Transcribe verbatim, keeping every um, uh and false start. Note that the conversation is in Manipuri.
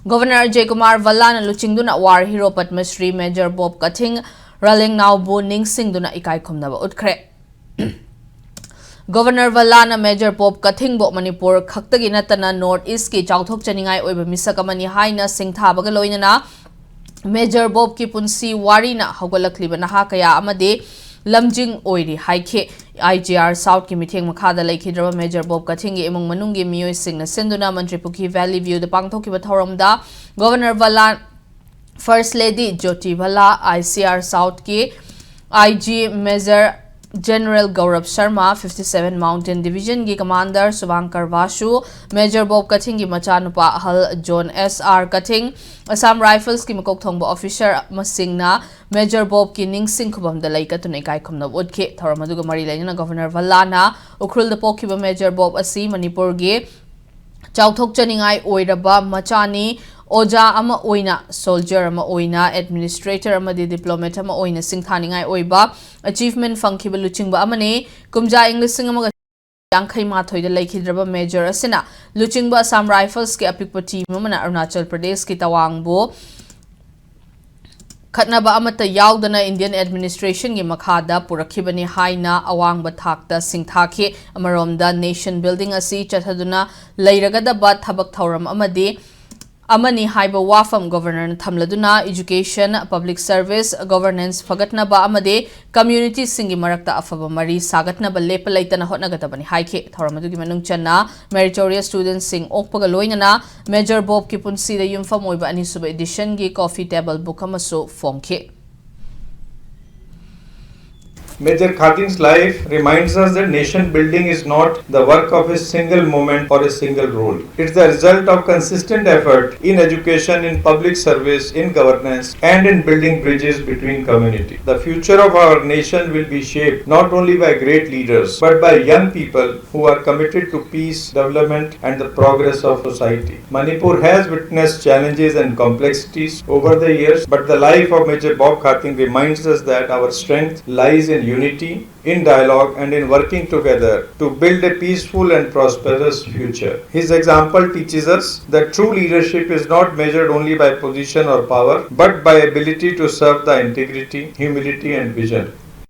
Governor Ajay Kumar Bhalla ꯅ ꯂꯨꯆꯤꯡꯗꯨꯅ War Hero Padma Shri Major Bob Kathing ꯔꯥꯂꯦꯡꯅꯥꯎꯕꯨ ꯅꯤꯡꯁꯤꯡꯗꯨꯅ ꯏꯀꯥꯏ ꯈꯨꯝꯅꯕ ꯎꯠꯈ꯭ꯔꯦ꯫ Governor Bhalla ꯅ Major Bob Kathing ꯕꯨ ꯃꯅꯤꯄꯨꯔ ꯈꯛꯇꯒꯤ ꯅꯠꯇꯅ North East ꯀꯤ ꯆꯥꯎꯊꯣꯛꯆꯅꯤꯡꯉꯥꯏ ꯑꯣꯏꯕ ꯃꯤꯁꯛ ꯑꯃꯅꯤ ꯍꯥꯏꯅ ꯁꯤꯡꯊꯥꯕꯒ ꯂꯣꯏꯅꯅ Major Bob ꯀꯤ ꯄꯨꯟꯁꯤ ꯋꯥꯔꯤꯅ ꯍꯧꯒꯠꯂꯛꯂꯤꯕ ꯅꯍꯥ ꯀꯌꯥ ꯑꯃꯗꯤ ꯂꯝꯖꯤꯡ ꯑꯣꯏꯔꯤ ꯍꯥꯏꯈꯤ꯫ I G R South ꯀꯤ ꯃꯤꯠꯌꯦꯡ ꯃꯈꯥꯗ ꯂꯩꯈꯤꯗ꯭ꯔꯕ Major Bob Kathing ꯒꯤ ꯏꯃꯨꯡ ꯃꯅꯨꯡꯒꯤ ꯃꯤꯑꯣꯏꯁꯤꯡꯅ ꯁꯤꯟꯗꯨꯅ ꯃꯟꯇ꯭ꯔꯤ ꯄꯨꯈ꯭ꯔꯤ Valley View ꯗ ꯄꯥꯡꯊꯣꯛꯈꯤꯕ ꯊꯧꯔꯝꯗ Governor Bhalla, First Lady Jyoti Bhalla, I C R South ꯀꯤ I G Major General Gaurav Sharma, fifty seven Mountain Division ꯒꯤ Commander Subhankar Basu, Major Bob Kathing ꯒꯤ ꯃꯆꯥꯅꯨꯄꯥ ꯑꯍꯜ John S R Kathing, Assam Rifles ꯀꯤ ꯃꯀꯣꯛ ꯊꯣꯡꯕ officer ꯁꯤꯡꯅ Major Bob ꯀꯤ ꯅꯤꯡꯁꯤꯡ ꯈꯨꯕꯝꯗ ꯂꯩ ꯀꯠꯇꯨꯅ ꯏꯀꯥꯏ ꯈꯨꯝꯅꯕ ꯎꯠꯈꯤ꯫ ꯊꯧꯔꯝ ꯑꯗꯨꯒ ꯃꯔꯤ ꯂꯩꯅꯅ Governor Bhalla ꯅ ꯎꯈ꯭ꯔꯨꯜꯗ ꯄꯣꯛꯈꯤꯕ Major Bob ꯑꯁꯤ ꯃꯅꯤꯄꯨꯔꯒꯤ ꯆꯥꯎꯊꯣꯛꯆꯅꯤꯡꯉꯥꯏ ꯑꯣꯏꯔꯕ ꯃꯆꯥꯅꯤ꯫ ꯑꯣꯖꯥ ꯑꯃ ꯑꯣꯏꯅ, soldier ꯑꯃ ꯑꯣꯏꯅ, administrator ꯑꯃꯗꯤ diplomat ꯑꯃ ꯑꯣꯏꯅ ꯁꯤꯡꯊꯥꯅꯤꯡꯉꯥꯏ ꯑꯣꯏꯕ achievement ꯐꯪꯈꯤꯕ ꯂꯨꯆꯤꯡꯕ ꯑꯃꯅꯤ꯫ ꯀꯨꯝꯖꯥ ꯏꯪ ꯂꯤꯁꯤꯡ ꯑꯃꯒ ꯌꯥꯡꯈꯩ ꯃꯥꯊꯣꯏꯗ ꯂꯩꯈꯤꯗ꯭ꯔꯕ Major ꯑꯁꯤꯅ ꯂꯨꯆꯤꯡꯕ Assam Rifles ꯀꯤ ꯑꯄꯤꯛꯄ team ꯑꯃꯅ ꯑꯔꯨꯅꯥꯆꯜ ꯄ꯭ꯔꯗꯦꯁꯀꯤ ꯇꯋꯥꯡꯕꯨ ꯈꯠꯅꯕ ꯑꯃꯠꯇ ꯌꯥꯎꯗꯅ Indian administration ꯒꯤ ꯃꯈꯥꯗ ꯄꯨꯔꯛꯈꯤꯕꯅꯤ ꯍꯥꯏꯅ ꯑꯋꯥꯡꯕ ꯊꯥꯛꯇ ꯁꯤꯡꯊꯥꯈꯤ꯫ ꯑꯃꯔꯣꯝꯗ, nation building ꯑꯁꯤ ꯆꯠꯊꯗꯨꯅ ꯂꯩꯔꯒꯗꯕ ꯊꯕꯛ ꯊꯧꯔꯝ ꯑꯃꯗꯤ ꯑꯃꯅꯤ ꯍꯥꯏꯕ ꯋꯥꯐꯝ Governor ꯅ ꯊꯝꯂꯗꯨꯅ, education, public service, governance ꯐꯒꯠꯅꯕ ꯑꯃꯗꯤ community ꯁꯤꯡꯒꯤ ꯃꯔꯛꯇ ꯑꯐꯕ ꯃꯔꯤ ꯁꯥꯒꯠꯅꯕ ꯂꯦꯞꯄ ꯂꯩꯇꯅ ꯍꯣꯠꯅꯒꯗꯕꯅꯤ ꯍꯥꯏꯈꯤ꯫ ꯊꯧꯔꯝ ꯑꯗꯨꯒꯤ ꯃꯅꯨꯡ ꯆꯟꯅ meritorious student ꯁꯤꯡ ꯑꯣꯛꯄꯒ ꯂꯣꯏꯅꯅ Major Bob ꯀꯤ ꯄꯨꯟꯁꯤꯗ ꯌꯨꯝꯐꯝ ꯑꯣꯏꯕ ꯑꯅꯤꯁꯨꯕ edition ꯒꯤ coffee table book ꯑꯃꯁꯨ ꯐꯣꯡꯈꯤ꯫ Major Khating's life reminds us that nation building is not the work of a single moment or a single rule. It's the result of consistent effort in education, in public service, in governance, and in building bridges between communities. The future of our nation will be shaped not only by great leaders, but by young people who are committed to peace, development, and the progress of society. Manipur has witnessed challenges and complexities over the years, but the life of Major Bob Khating reminds us that our strength lies in unity, in dialogue, and in working together to build a peaceful and prosperous future. His example teaches us that true leadership is not measured only by position or power, but by ability to serve the integrity, humility, and vision.